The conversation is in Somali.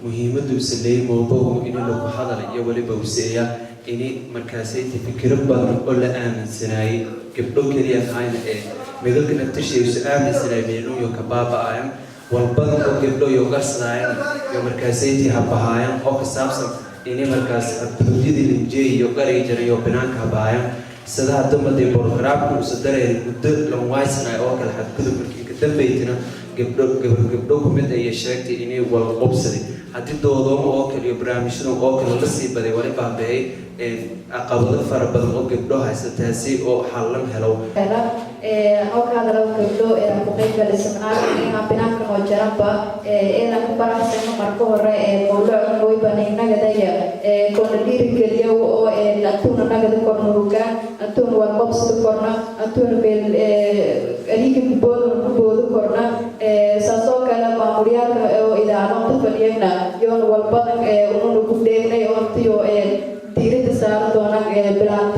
Muhiimadda usa leeyay mowduucu in lagu hadala iyo weliba useeya ini markaasayti fikiro badan oo la aaminsanaayey gabdho keliya hayna ee midalka naftashiisa usa aaminsanaay meeluyo ka baaba-ayan walbadan oo gabdho iyo garsadaayan iyo markaasayti habahaayan oo ka saabsan ini markaas xadgudubyadii linjeey iyo garay jiray iyo banaanka habahaayan, sida hadda madii programka usa dareeray muddo lan waaysanay oo kale. Xadgudub markii ka dambaytina gabdho gabar gabdho ku mid ayay sheegtay inay wal qobsaday. Haddii doodoomo oo kale iyo barnaamijyadan oo kale la sii baday, wali baabeeyay caqabado fara badan oo gabdho haysta, taasi oo xallan helo. Halka hadalo gabdho ee ku qayb galay seminaarka binaanka oo jaranba eedan ku faraxsano. Marka hore mawduuca wayba nagadaya koona dhiirigeliya oo antuuna nagada korna hogaan, antuuna waa qobsada korna, antuuna meel ariga kubooda ku boodo korna. Saasoo kale maamulyaalka oo idaacadonta fadhiyagna yoona walbadan ununa ku dheegnay oo intiyo diiradda saaran doonaan bilaanta.